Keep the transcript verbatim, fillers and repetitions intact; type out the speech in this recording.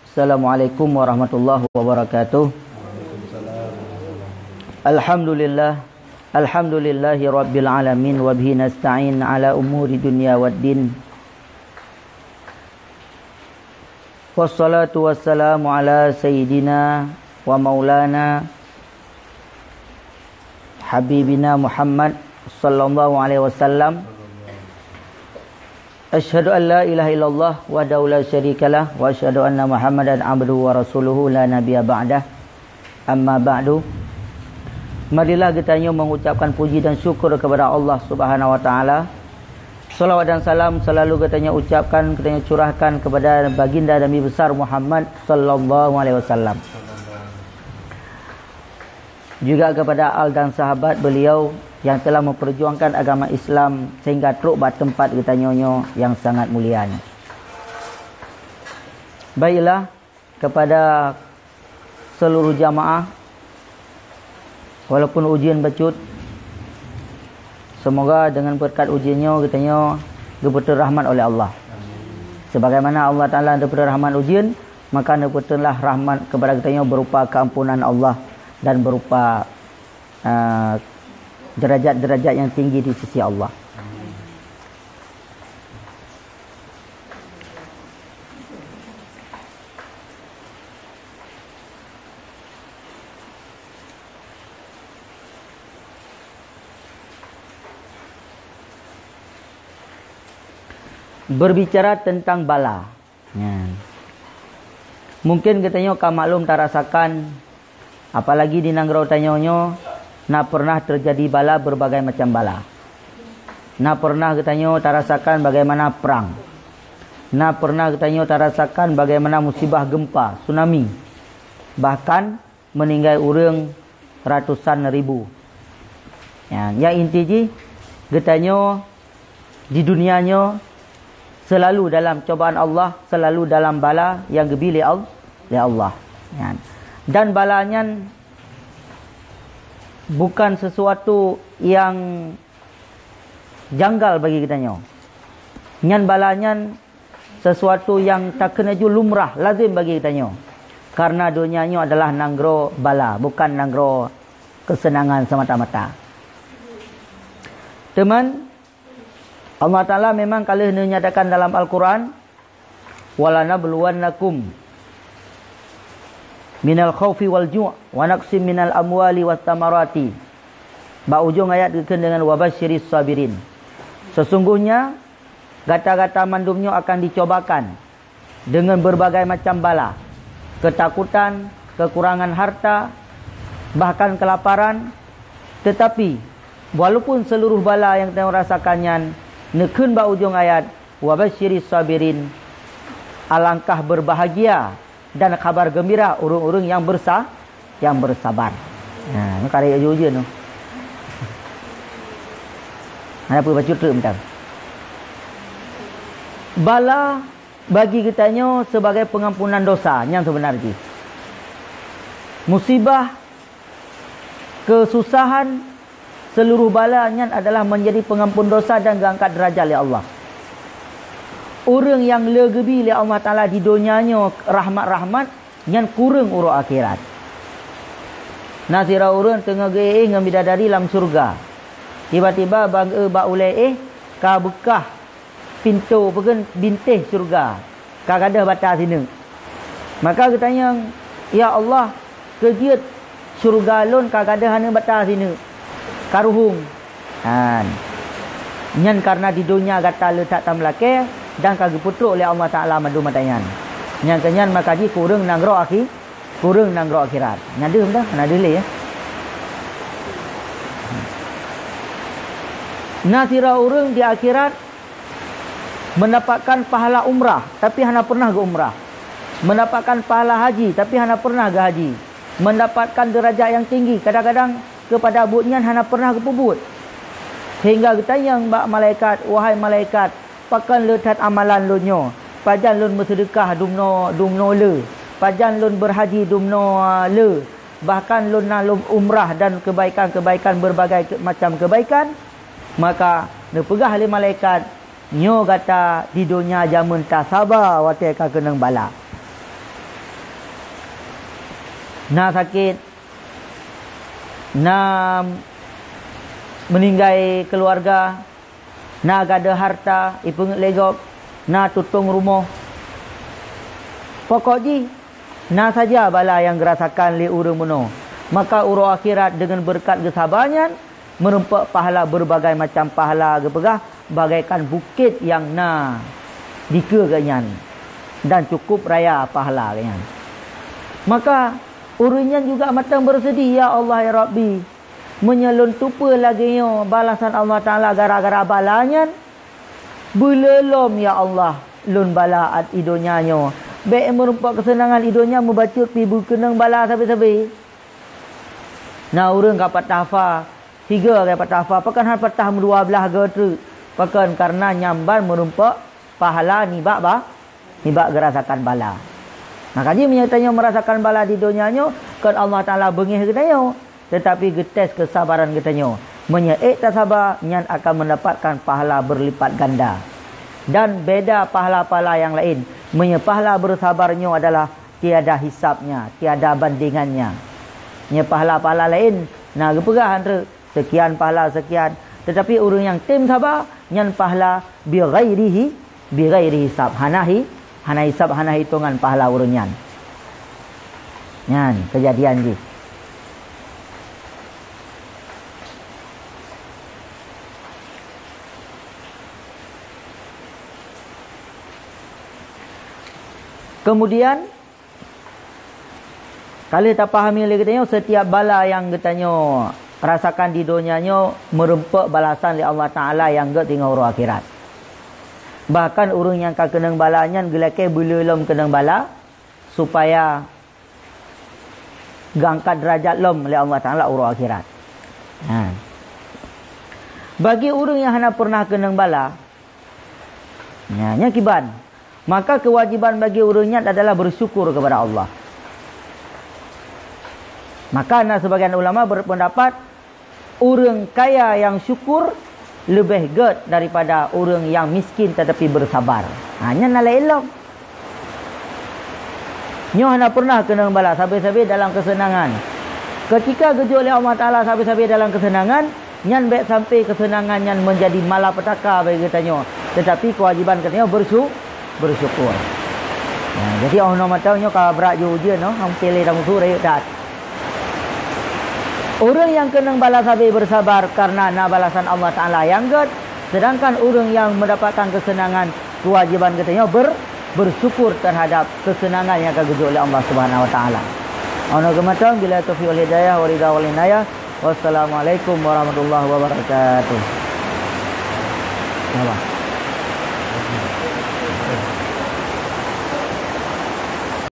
Assalamualaikum warahmatullahi wabarakatuh. Alhamdulillah. Alhamdulillahi rabbil alamin, wa bihi nasta'in ala umuri dunya waddin. Wassalatu wassalamu ala sayyidina wa maulana habibina Muhammad sallallahu alaihi wasallam. Asyhadu an la ilaha illallah wahdahu la syarikalah, wa asyhadu anna Muhammadan abduhu wa rasuluhu la nabiyya ba'dah. Amma ba'du. Marilah geutanyoe mengucapkan puji dan syukur kepada Allah Subhanahu wa Taala. Salawat dan salam selalu geutanyoe ucapkan, geutanyoe curahkan kepada Baginda Nabi Besar Muhammad sallallahu alaihi wasallam. Juga kepada al dan sahabat beliau yang telah memperjuangkan agama Islam sehingga trok bak tempat geutanyoe nyoe yang sangat mulia nyoe. Baiklah, kepada seluruh jamaah, walaupun ujian bacut, semoga dengan berkat ujian nyoe geutanyoe geupeuteun rahmat oleh Allah. Sebagaimana Allah Taala geupeuteun rahmat ujian, maka neupeuteulah rahmat kepada geutanyoe berupa keampunan Allah dan berupa, eh, derajat-derajat yang tinggi di sisi Allah. Berbicara tentang bala, nyan. Mungkin geutanyoe ka maklum tarasakan, apalagi di nanggroe tanyoe nyoe, na pernah terjadi bala, berbagai macam bala. Na pernah geutanyoe tarasakan bagaimana perang. Na pernah geutanyoe tarasakan bagaimana musibah gempa, tsunami. Bahkan meninggai ureuëng ratusan ribu. Ya, nyang inti jih, geutanyoe di dunia nyoe selalu dalam cobaan Allah, selalu dalam bala yang geubi lé Al-, lé Allah. Ya. Dan bala nyan bukan sesuatu yang janggal bagi geutanyoe. Nyan bala nyan sesuatu yang takeuneuk ju lumrah, lazim bagi geutanyoe. Karena donya nyoe adalah nanggroe bala, bukan nanggroe keuseunangan semata-mata. Teuma, Allah Taala memang ka lheueh neunyatakan dalam Al-Quran, "Walanabluwannakum minal khaufi wal ju', wa naqsim minal amwali was samarati." Bak ujong ayat geukheun deungon, "Wa basyiris sabirin." Sesungguhnya, gata-gata mandum nyoe akan dicobakan deungon berbagai macam bala, ketakutan, kekurangan harta, bahkan kelaparan. Tetapi, walaupun seluruh bala nyang tanyoe rasakan nyan, neukheun bak ujong ayat, "Wa basyiris sabirin." Alangkah berbahagia dan kabar geumbira ureuëng-ureuëng nyang bersa-, nyang bersabar. Nah, nyoe karek ujeuen-ujeuen tu. Hana peue bacut treuk mantong. Bala bagi geutanyoe sebagai pengampunan dosa nyang seubeuna jih. Musibah, keususahan, seluruh bala nyan adalah menjadi pengampun dosa dan geuangkat derajat lé Allah. Ureuëng nyang le geubi lé Allah Taala di donya nyoe rahmat-rahmat, nyan kureueng uroe akhirat. Na sidroe ureuëng teungoh geuéh ngon bidadari lam syeuruga. Tiba-tiba bak, bak ulée éh ka beukah pintoe, peue kheun, bintéh syeuruga, ka gadôh bata sineuk. Maka geutanyong, "Ya Allah, keu jeuet syeuruga lôn ka gadôh aneuk bata sineuk, ka ruhueng." Han. Nyan kareuna di donya gata le that tameulakée dan ka geupeutrok lé Allah Taala mandum mata nyan. Nyang keu nyan maka jih kureueng nanggroe akhi-, kureueng nanggroe akhirat. Na deuh dah, na deuh lé, ya. Na sidroe ureuëng di akhirat mendapatkan pahala umrah, tapi hana pernah geuumrah. Mendapatkan pahala haji, tapi hana pernah geuhaji. Mendapatkan derajat yang tinggi, kadang-kadang keupada buet nyan hana pernah geupeubuet. Sehingga geutanyong bak malaikat, "Wahai malaikat, pakon le that amalan lôn nyoe? Pajan lôn meuseudeukah dumnoe, dumnoe le? Pajan lôn beurhaji dumnoe le? Bahkan lôn na lôn umrah dan kebaikan-kebaikan, berbagai ke-, macam kebaikan." Maka neupeugah lé malaikat, "Nyoe gata di donya jameun tasaba watée ka keunong bala." Na sakét, na meuninggai keuluwarga, na gadôh hareuta ipeungeuet lé gob, na tutong rumoh. Pokok jih, na saja bala nyang geurasakan lé ureuëng bunoe. Maka uroe akhirat deungon beureukat geusaba nyan, meurumpok pahala, beureubagai macam pahala geupeugah bagaikan bukét nyang na dikeue geuh nyan, dan cukup raya pahala geuh nyan. Maka ureuëng nyan juga mantong beureuseudeh, "Ya Allah, ya Rabbi, meunyoe lôn tupeue lagée nyoe balasan Allah Taala gara-gara bala nyan, beuleu lom, ya Allah, lôn bala 'at i donya nyoe. Bék meurumpok keuseunangan i donya meubacut pih beukeunong bala sabe-sabe." Na ureuëng ka patah fa, sigoe ka patah fa, pakon hana patah meudua blaih goe treuk? Pakon? Kareuna nyan ban meurumpok pahala nibak ba-, nibak geurasakan bala. Maka jih meunyoe tanyoe meurasakan bala di donya nyoe, kon Allah Taala beungéh geutanyoe, teutapi geutés keusabaran geutanyoe. Meunyoe ék tasaba, nyan akan meundapatkan pahala beureulipat ganda. Dan beda pahala-pahala nyang laén, meunyoe pahala beureusabar nyoe adalah tiada hisabnya, tiada bandingannya. Nyoe pahala-pahala laén na geupeugah han treuk, seukian pahala seukian, teutapi ureuëng nyang tem saba, nyan pahala bighairihi, bighairi hisab, hana hi-, hana hisab, hana hitongan pahala ureuëng nyan. Nyan keujadian jih. Kemudian, ka lheueh tapahami lé geutanyoe, setiap bala nyang geutanyoe rasakan di donya nyoe meurumpok balasan lé Allah Taala nyang gét singoh uroe akhirat. Bahkan ureuëng nyang ka keunong bala nyan geulakée beuleu lom keunong bala, supaya geuangkat deurajat lom lé Allah Taala uroe akhirat. Ha. Bagi ureuëng nyang hana peureunah keunong bala, nya, nyan kiban, maka keuwajéban bagi ureuëng nyan adalah beusyukur keupada Allah. Maka na seubagian ulama beupeundapat, ureuëng kaya nyang syukur leubeh gét daripada ureuëng nyang miskin teutapi beusabar. Ha, nyan na laén lom. Nyoe hana peureunah keunong bala, sabe-sabe dalam keuseunangan. Keutika geujok lé Allah Taala sabe-sabe dalam keuseunangan, nyan bék sampai keuseunangan nyan meunjadi malapetaka bagi geutanyoe, teutapi keuwajéban geutanyoe beursu-, beusyukur. Nah, jadi 'oh noe mantong nyoe ka brat jih ujeuen, noh, hampir lé tamusu rayeuk that. Ureuëng nyang keunong bala sabe beusabar kareuna na balasan Allah Taala nyang gét, seudangkan ureuëng nyang meudapatkan keuseunangan, keuwajéban geutanyoe ber-, beusyukur teuhadab keuseunangan nyang ka geujok lé Allah Subhanahu Wa Taala. 'Oh noe geumatong, billahi taufiq wal hidayah, wa ridha wal inayah. Wassalamualaikum warahmatullahi wabarakatuh.